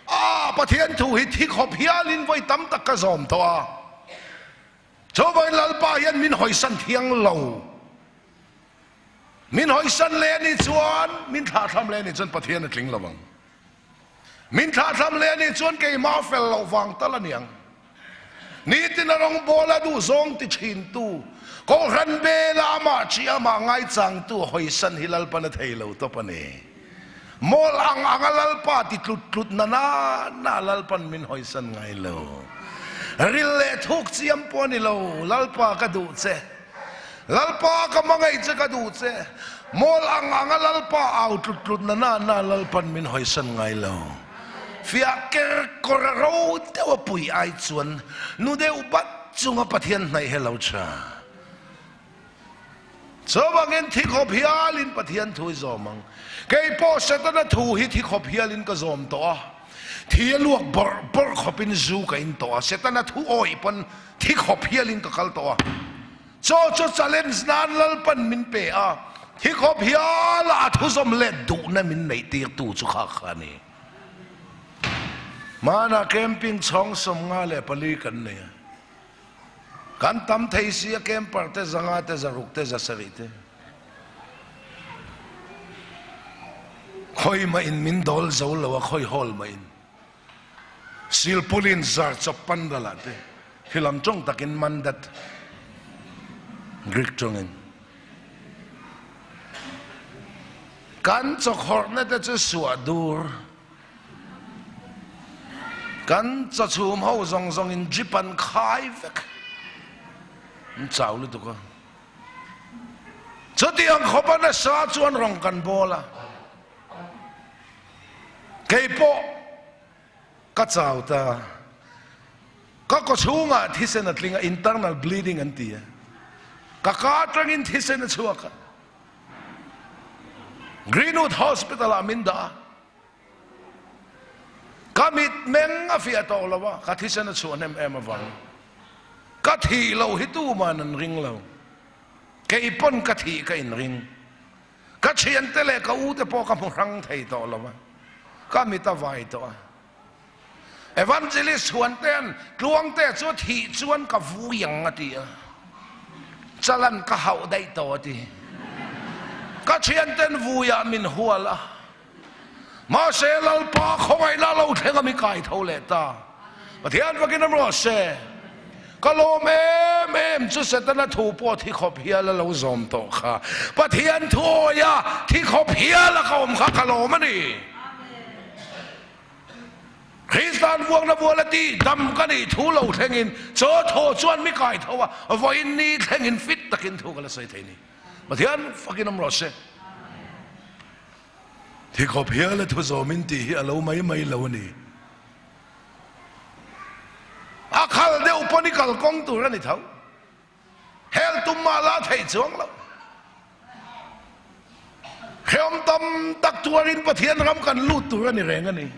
a Pathian thu hi thi khawp hialin vawi tam tak ka zawm tawh a. Chuvangin Lalpa hian min hawisan thiang lo. Min hawisan leh a nih chuan, min thlahthlam leh a nih chuan Pathian a tling lo ang. Min thlahthlam leh a nih chuan keimah fel loh vang tal a niang. Nitin a rawngbawl a duh zawng ti thintu, Kohhran bela amah chi amah ngaichangtu hawisan hi Lalpan a thei lo tawp a ni. Mawl ang anga Lalpa ti tlut tlut na na na Lalpan min hawisan ngai lo. Ril leh thuk chiam pawh a ni lo, Lalpa ka duh che. Lalpa ka hmangaih che ka duh che. Mawl ang anga Lalpa au tlut tlut na na na Lalpan min hawisan ngai lo. Fiah ker kawr a ro deuh a pui ai chuan nu deuh bat chunga Pathian hnaih he lo tha. Chuvangin thi khawp hialin Pathian thu i zawm ang. Kei pawh Setana thu hi thi khawp hialin ka zawm tawh a. Thi a luak bawrh bawrh khawpin zu ka in tawh a. Setana thu awih pawn thi khawp hialin ka kal tawh a. Chaw chu challenge nan Lalpan min pe a, thi khawp hiala a thu zawm let duhna min neih tirtu chu kha kha a ni. Hmanah camping chhawng 54 kan nei a. Kan tam thei si a camper te 500 te 600 te 700 te. Khawi mah in min dawl zo lo a khawi hawl mah in. Silpulin zar chawp pandal ah te khilam tawng takin mandat Greek tawngin. Kan chawkhawrhna te chu suah dur. Kan chawchhum ho zawng zawng in drip an khai vek. An chau lutuk a. Chutiang khawp a nasa chuan rawng kan bawl a. Kei pawh ka chau ta. Ka kawchhungah thisen a tling a, internal bleeding an ti a. Ka ka atangin thisen a chhuak a. Greenwood Hospital ah min dah a. Ka mitmeng a fiah tawh lo a, ka thisen a chhuah hnem em avang. Ka thih loh hi tuman an ring lo. Kei pawn ka thih ka inring. Ka thiante leh ka ute pawh ka hmu hrang thei tawh lo a, ka mit a vai tawh a. Evangelist Chhuantea'n Tluangte chu thih chuan ka vui ang a ti a, chalan ka hauh daih tawh a ti. Ka thiante'n vuiah min hual a, mahse Lalpa khawngaihna lo thleng a mi kai tho leh ta. Pathian fakin awm rawh se. Ka lawm em em chu Setana thu pawh thi khawp hial a lo zawm tawh kha. Pathian thu awia thi khawp hial a ka awm kha ka lawm a ni. Kristian vuakna vual a ti dam ka nih thu lo thlengin chaw thaw chuan mi kai tho a, vawiin ni thlengin fit takin thu ka la sawi thei ni. Pathian fakin awm rawh se. Thi khawp hial a thu zawmin tih hi a lo mai mai lo a ni. A khal deuh pawn i kal kawng tur a ni tho. Hel tum mah la theih chuang lo. Hrehawm tam tak tuarin Pathian ram kan lut tur a ni reng a ni.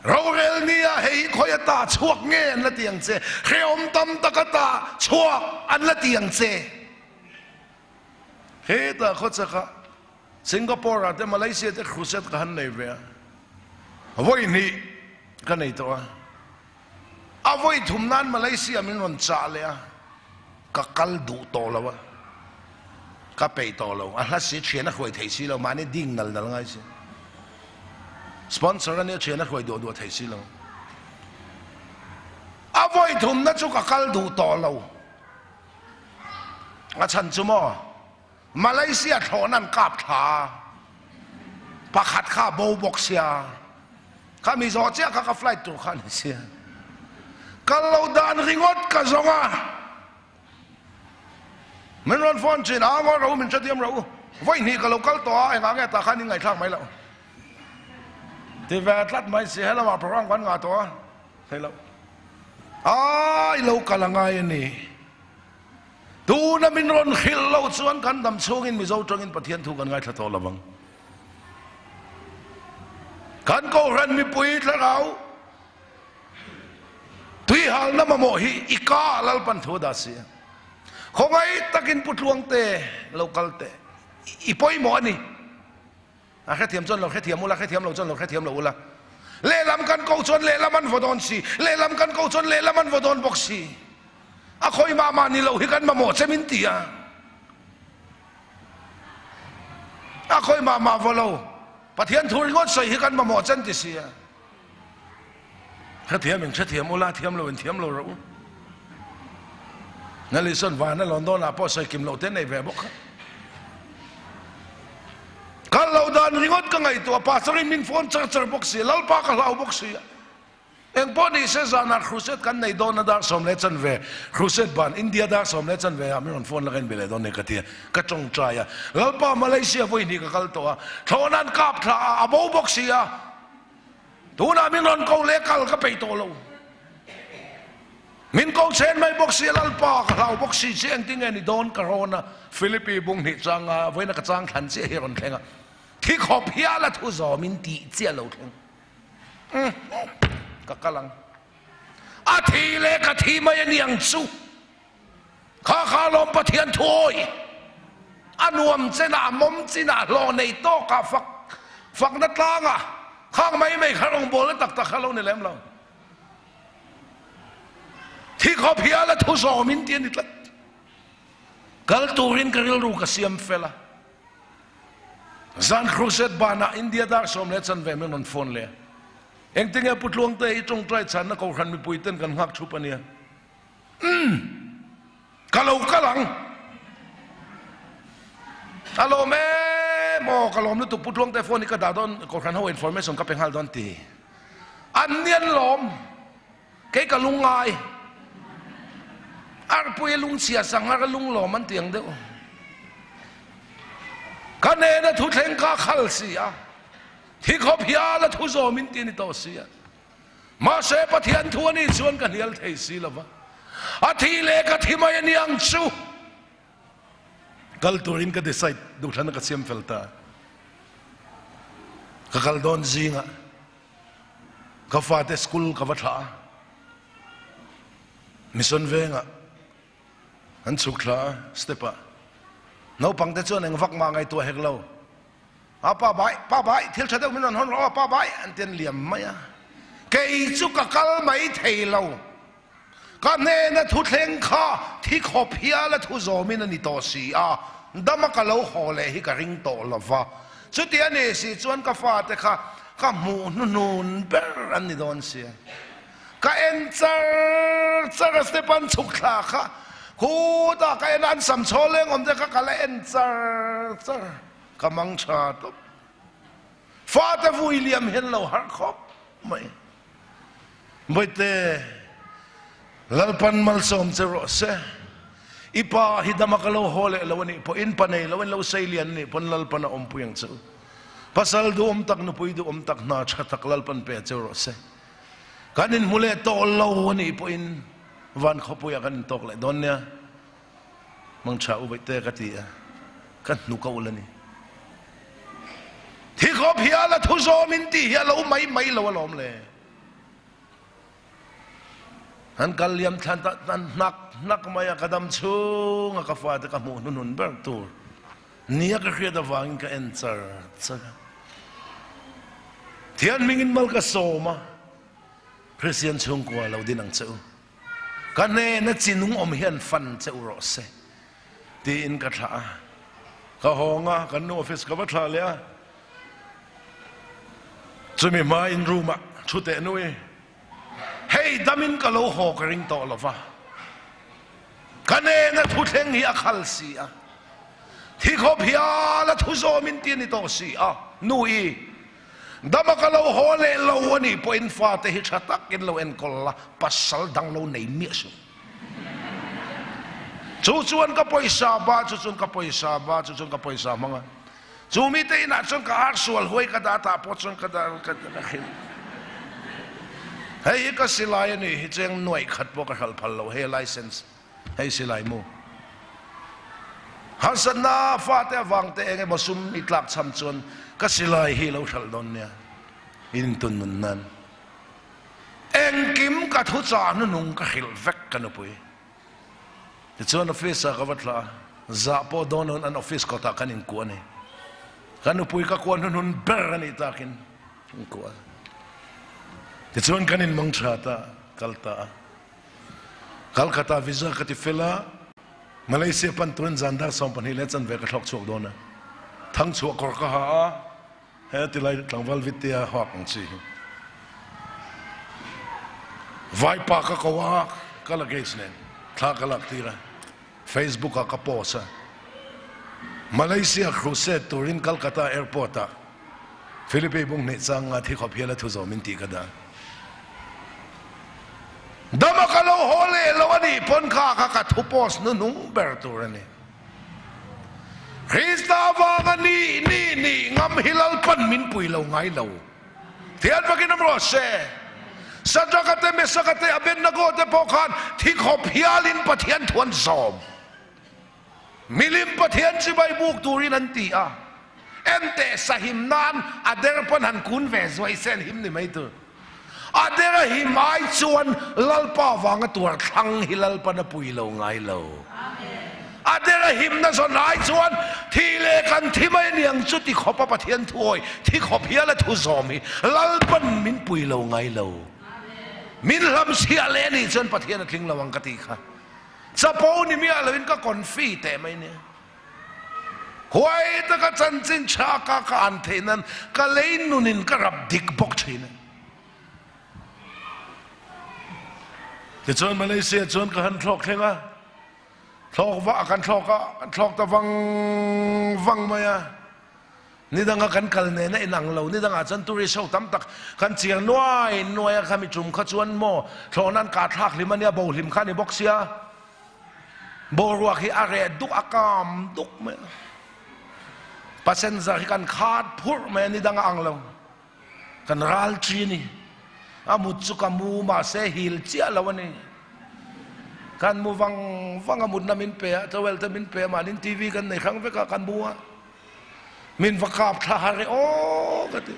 Rorel nia hei hi khawi ata chhuak nge an la ti ang che? Hrehawm tam tak ata chhuak an la ti ang che. Hetah khawchakah Singapore ah te Malaysia te crusade ka han nei ve a, vawi hnih ka nei tawh a, a vawi thum nan Malaysia min rawn chah leh a, ka kal duh tawh lo a, ka peih tawh lo, a hla si thian a hruai thei si lo, mahni ding nal nal ngai si, sponsor a nia thian a hruai duah duah thei si lo, a vawi thum na chu ka kal duh tawh lo, a chhan chu maw. Malaysia thlawhna an kap thla a, pakhat kha a bo bawk sia, kha mi zawh chiah kha ka flight tur kha a ni sia. Kal lo dan ringawt ka zawng a, min rawn phone thin a, ngawi rawh u, min hrethiam rawh u, vawi hnih ka lo kal tawh a, engah nge tah khan in ngaihthlak mai loh ti ve tlat mai si, helamah program kan ngah tawh a, theih loh a, i lo kal a ngai a ni. Tuna min rawn hrilh loh chuan kan dam chhungin Mizo tangin Pathian thu kan ngaithla tawh lo vang. Kan Kohhran mipui thlarau tuihalna mamawh hi i ka Lalpan thu a dah si a. Khawngaih takin Pu Tluangte lo kal teh. I pawimawh a ni. A hrethiam chuan lo hrethiam ula, hrethiam lo chuan lo hrethiam lo ula. Lehlam kan ko chuan lehlam an vaw dawn si, lehlam kan ko chuan lehlam an vaw dawn bawk si. A khawi mah mah ni lo hi kan mamawh che min ti a. A khawi mah mah vaw lo, Pathian thu ringawt sawi hi kan mamawh che an ti si a. Hrethiam in hrethiam ula, thiam lo in thiam lo rawh u. Nalison vana lawn dawnah pawh sawi kim loh te nei ve bawk kha. Kal lo dan ringawt ka ngaihtuah, pastor in min phone char char bawk si, Lalpa ka hlau bawk si a. Engpawh ni se zanah crusade kan nei dawn a dar 10:15, crusade ban India dar 10:15 ah min rawn phone la ka inbe leh dawn nia ka ti a, ka tawngtai a. Lalpa Malaysia vawi hnih ka kal tawh a, thlawhna an kap thla a, a bo bawk si a. Tunah min rawn ko leh kal ka peih tawh lo. Min ko chen mai bawk si a, Lalpa ka hlau bawk si che engtin nge ni dawn ka rawn a, Philippi bung hnih changa vawiina ka chang thlan chiah hi a rawn thleng a, thi khawp hial a thu zawmin tih chiah lo thleng. Ka kal ang. A thi leh ka thi mai a niang chu. Kha kha lawm Pathian thuawi a nuam chenah a mawm chinah a hlawh nei tawkah fak fakna tlangah khang mai mai kha rawngbawlna tak tak kha lo ni lem lo. Thi khawp hial a thu zawmin ti a ni tlat. Kal turin ka rilru ka siam fel a. Zan crusade banah India dar 10:15 min rawn phone leh a. Engtinge Pu Tluangte i tawngtai chhanna Kohhran mipui ten kan nghak thup a nia. Umm! Ka lo kal ang. A lawm em aw, ka lawm lutuk Pu Tluangte phone hi ka dah dawn, Kohhran ho information ka pe nghal dawn ti. An ni an lawm, kei ka lungngai. Arpui a lungchhia sanghar a lunglawm an ti ang deuh. Ka nena thuthleng kha khal si a, thi khawp hial a thu zawm in ti a ni tawh si a. Mahse Pathian thu a nih chuan ka hnial thei si lo va, a thi leh ka thi mai a ni ang chu. Kal turin ka decide duhthlan a ka siam fel ta. Ka kal dawn zingah ka fate school ka va thlah a, mission vengah an chhuk thla a step ah. Naupangte chuan eng vak mah ngaihtuah hek lo. A pa bai, pa bai, thil tha deuh min rawn hawn rawh aw, pa bai, an ti an liam mai a. Kei chu ka kal mai thei lo. Ka hnena thu thleng kha thi khawp hial a thu zawmin a ni tawh si a, dama ka lo haw leh hi ka ring tawh lo va. Chuti a nih si chuan ka fate kha ka hmuh hnuhnun ber an ni dawn sia. Ka en char char a step an chhuk thla kha, khutah ka en a, an sam chhawl leng awm te kha ka la en char char. Ka mang tha tawp. Fate vui liam hian lo harh khawp mai. Bawihte, Lalpan malsawm che rawh se. I pa hi dama ka lo haw leh lo a nih pawh, in pa nei lo in lo sei lian a nih pawn Lalpan a awmpui ang che u. Pasal duhawm tak, nupui duhawm tak, hna tha tak Lalpan pe che rawh se. Kan inhmu leh tawh lo a nih pawhin van khawpuiah kan intawk leh dawn nia. Mangtha u vaihte ka ti a, ka hnuk a ulh a ni. Thi khawp hial a thu zawm in tih hi a lo mai mai lo alawm le. An kal liam thlan ta tan hnak hnak mai a, ka dam chhung a ka fate ka hmuh hnuhnun ber tur nia ka hriat avangin ka en char char a. Thian hmingin mal ka sawm a, Kristian chhungkua lo din ang che u. Ka hnena chi nung awm hian fan che u rawh se tiin ka thlah a. Ka hawng a, kan nu office ka va thlah leh a. Chumi hmain room ah thu teh nui, hei damin ka lo haw ka ring tawh lo va, ka hnena thu thleng hi a khal si a, thi khawp hial a thu zawm in ti a ni tawh si a, nu i Dama ka lo haw leh lo a nih pawhin fate hi tha takin lo enkawl la, pasal dang lo nei miah suh. Chu chuan ka pawisa ba, chu chuan ka pawisa ba, chu chuan ka pawisa hmang a. Chu mite inah chuan ka ar sual huai ka dah tah pawh chuan ka dah ka hrilh. Hei hi ka silai a nih hi cheng nuaih khat pawh ka hralh phal lo, hei license. Hei silai mu. Harsatna fate avang te eng emaw sum i tlak cham chuan ka silai hi lo hralh dawn nia. In intun nun nan. Engkim ka thu chah hnunung ka hrilh vek ka nupui. Tichuan office ah ka va thlah a, zah pawh dawn loin an office kawtah kan inkuah a ni. Ka nupui ka kuah hnuhnun ber a nih takin inkuah a. Tichuan kan inmang tha ta, kal ta a. Calcutta visa ka ti fel a, Malaysia pan turin zan dar 12 leh chanve ka thlawk chhuak dawn a. Thang chhuah kawr ka ha a, he ti lai tlangval vitia hawk ang chi hi. Vaipa ka ko a, ka luggage nen thla ka lak tir a, Facebook ah ka post a. Malaysia crusade turin Calcutta airport ah Philippe bung hnih chang nga thi khawp hial a thu zawm in tih ka dah. Dama ka lo haw leh lo a nih pawn kha kha ka thu post hnuhnung ber tur a ni. Krista avanga nih nih nih ngam hi Lalpan min pui lo ngai lo. Thian fakin awm rawh se. Sadraka te, Mesaka te, Abednego te pawh khan thi khawp hialin Pathian thu an zawm. Milim Pathian chibai buk turin an ti a, enteh sahim nan a der pawn han kun ve zuai se an him ni mai tur. A der a him ai chuan Lalpa vanga tuar thlang hi Lalpan a pui lo ngai lo. A der a himna zawn ai chuan thi leh kan thi mai aniang chu ti khawpa Pathian thuawi thi khawp hial a thu zawm hi Lalpan min pui lo ngai lo. Min hlamchhiah leh anih chuan Pathian a tling lo ang ka tih kha. Chapo ni miah loin ka confi teh mai nia. Huai taka chanchin tha ka ka an theih nan ka lei nunin ka rap dik bawk thin a. Tichuan Malaysia chuan ka han thlawk thleng a, thlawk vah kan thlawk a, kan thlawk ta vang vang mai a. Ni danga kan kal nen a inang lo, ni dangah chuan tourist ho tam tak kan chiang nuai nuai a, khami tum kha chuan maw thlawhna an kah thlak hlim a nia, bo hlim kha a ni bawk sia, boruak hi a reh duk a kam duk mai a, passenger hi kan khat phurh mai a, ni danga ang lo, kan ral chi a ni, a mut chu ka mu mahse hil chiah lo a ni, kan mu vang vang a mutna min pe a, towel te min pe a, mahni TV kan nei hrang vek a, kan mu a. Min va kap thla har e aw ka ti.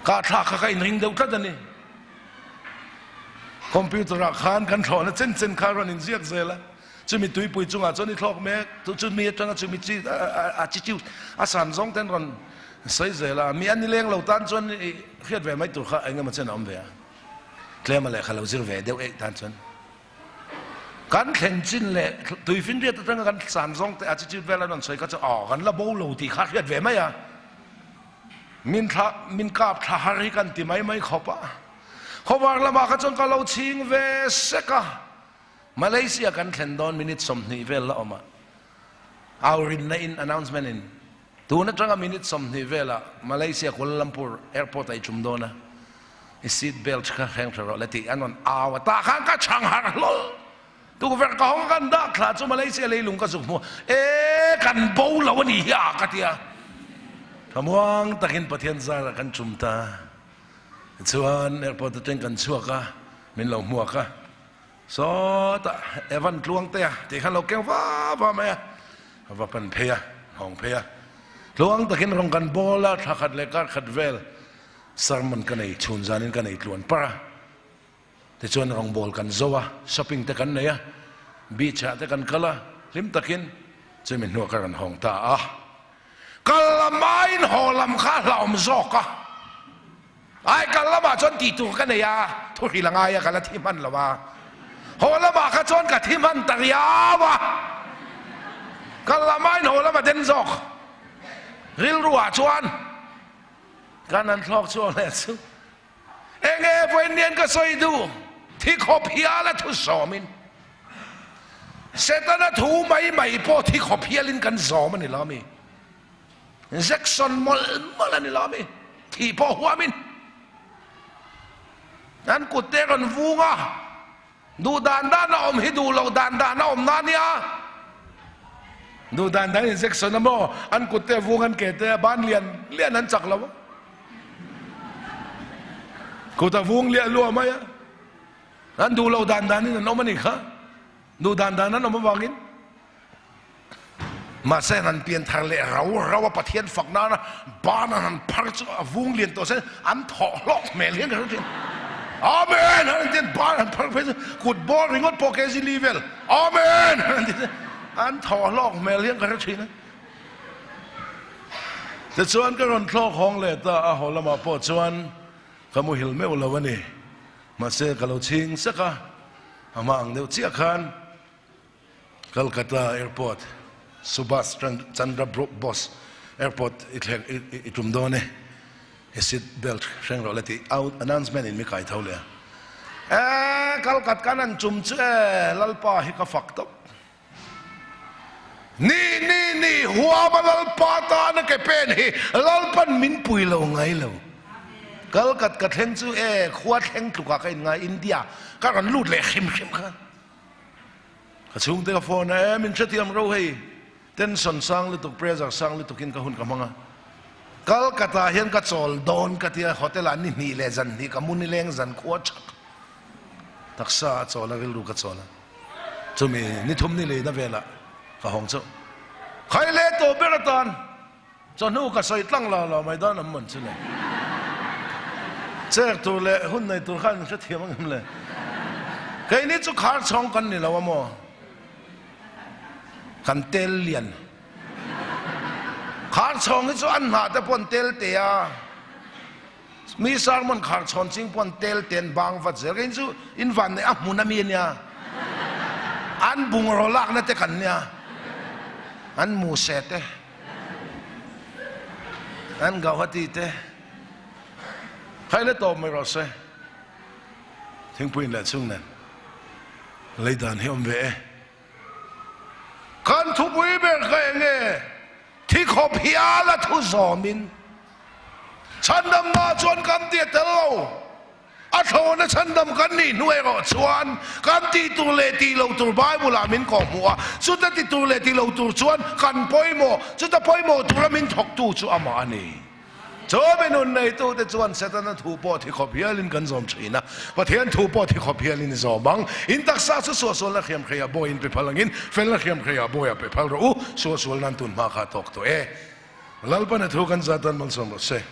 Kah thla kha ka inring deuh tlat a ni. Computer ah khan kan thlawhna chen chen kha rawn inziak zel a. Chumi tuipui chungah chuan i thlawk mek, chumi atanga chumi chi a chi chiu a san zawng ten rawn sawi zel a. Mi a nileng lo tan chuan i hriat ve mai tur kha engemaw chen a awm ve a. Tlema lehkha lo zir ve deuh eih tan chuan. Kan thlen chin leh tuifinriat atanga kan san zawng te attitude vel an rawn sawi kha chu aw kan la bo lo tih kha hriat ve mai a, min thla min kap thla har hi kan ti mai mai khawp a. Khawvar lamah kha chuan ka lo chhing ve sek a, Malaysia kan thlen dawn minute 20 vel la awm a, au rinna in announcement in Tun atanga minute 20 velah Malaysia Kuala Lumpur airport ah i tum dawn a, i seat belt kha hreng hre rawh le tih an rawn au a, tah khan ka chhang harh hlawl. Tukverh ka hawng a kan dah thla chu Malaysia leilung ka zuk hmu a, e kan bo lo a ni hi a ka ti a. Thlamuang takin Pathian zarah kan tum ta. Tichuan airport atang kan chhuak a, min lo hmuak a. Sawtah Evan Tluangtea tih khan lo keng va va mai a, a va pan phei a, hawng phei a. Tluang takin rawn kan bawl a, thla khat leh kar khat vel sermon ka nei chhun zanin ka nei tluan parh a. Tichuan rawngbâwl kan zo a, shopping te kan nei a, beach ah te kan kal a, hlim takin chumi hnuah ka rawn hawng ta a. Kal lam aiin haw lam kha a hlauhawm zawk a, ai kal lamah chuan tih tur ka nei a, thu hrilh a ngai a, ka la thi hman lo a, haw lamah kha chuan ka thi hman ta riau a, kal lam aiin haw lam a den zawk rilru ah chuan kan han thlawk chhuak leh chu. Enge vawiin ka sawi duh? Thi khawp hiala thu zawmin Setana thu mai mai pawh thi khawp hialin kan zawm a ni lo mi? Injection mawlh mawlh a ni lo mi? Thih pawh huamin an kut te rawn vung a, duh dan dan a awm hi duh loh dan dan a awm na nia. Duh dan dan injection a maw an kut te vung an ke te a ban lian lian an chak lo a. Kut a vung liah luah mai a. An duh loh dan dan in an awm a nih kha. Duh dan dan an awm avangin. Mahse an han pian thar leh rau rau a Pathian fak nana ban an han phar chu a vung lian tawh se an thawh hlawk hmel hian ka hre thin. Amen! An han ti ban an phar phei chu kut bawr ringawt pawh kg li vel. Amen! An han ti an thawh hlawk hmel hian ka hre thin a. Tichuan ka rawn thlawk hawng leh ta a, haw lamah pawh chuan ka muhil meuh lo a ni. Mahse ka lo chhing sek a, a hma ang deuh chiah khan Calcutta Airport, Subhas Chandra Bose Airport i thlek i tum dawn e, i seat belt hreng rawh le tih announcement in mi kai tho leh a. E, Calcutta kan han chum chu e, Lalpa hi ka fak tawp. Ni ni ni huama Lalpa tana ke pen hi Lalpan min pui lo ngai lo. Calcutta ka thleng chu e, khua thleng tlukah ka inngai India ka rawn lut leh hrim hrim kha. Ka chhungte ka phone a, e min hrethiam ro hei, tension sang lutuk, pressure sang lutukin ka hun ka hmang a. Calcutta hian ka chawl dawn ka tia, hotel ah ni hnih leh zan hnih ka mu nileng zan khua thak. Taksa a chawl a, rilru ka chawl a. Chumi ni thum ni leina velah ka hawng chauh. Khai leh tawh ber atan. Chawhnu ka sawi tlang lo lo mai dawn am mawn chu le. Chek tur leh hun nei tur khan hrethiam ang em le. Keini chu khar chhawng kan ni lo a maw? Kan tel lian. Khar chhawng hi chu an hnah te pawh an tel te a. Mi sermon khar chhawn ching pawh an tel te an bang vat zel. Keini chu in van neih a hmun a mi a nia. An bungraw lakna te kan nia. An mu se te. An Gauhati te khai la tawp mai rawh se. Thingpui in leh chhung nen lei dan hi awm ve e. Kan thupui ber kha eng nge? Thi khawp hial a thu zawmin chhandamna chuan kan ti a tel lo. A thlawna chhandam kan nih hnu erawh chuan kan tih tur leh tih lo tur Bible-ah min kawhhmuh a, chuta ti tur leh ti lo tur chuan kan pawimawh, chuta pawimawh tura min thawktu chu amah a ni. Chu mi nun neitute chuan Setana thu pawh thi khawp hialin kan zawm thin a, Pathian thu pawh thi khawp hialin i zawm ang. In taksa chu suahsualna hriam hreiah bawiin pe phal angin, felna hriam hreiah bawiah pe phal rawh u, suahsual nan tun hma kha a tawk tawh e. Lalpana thu kan zat dan malsawm rawh se.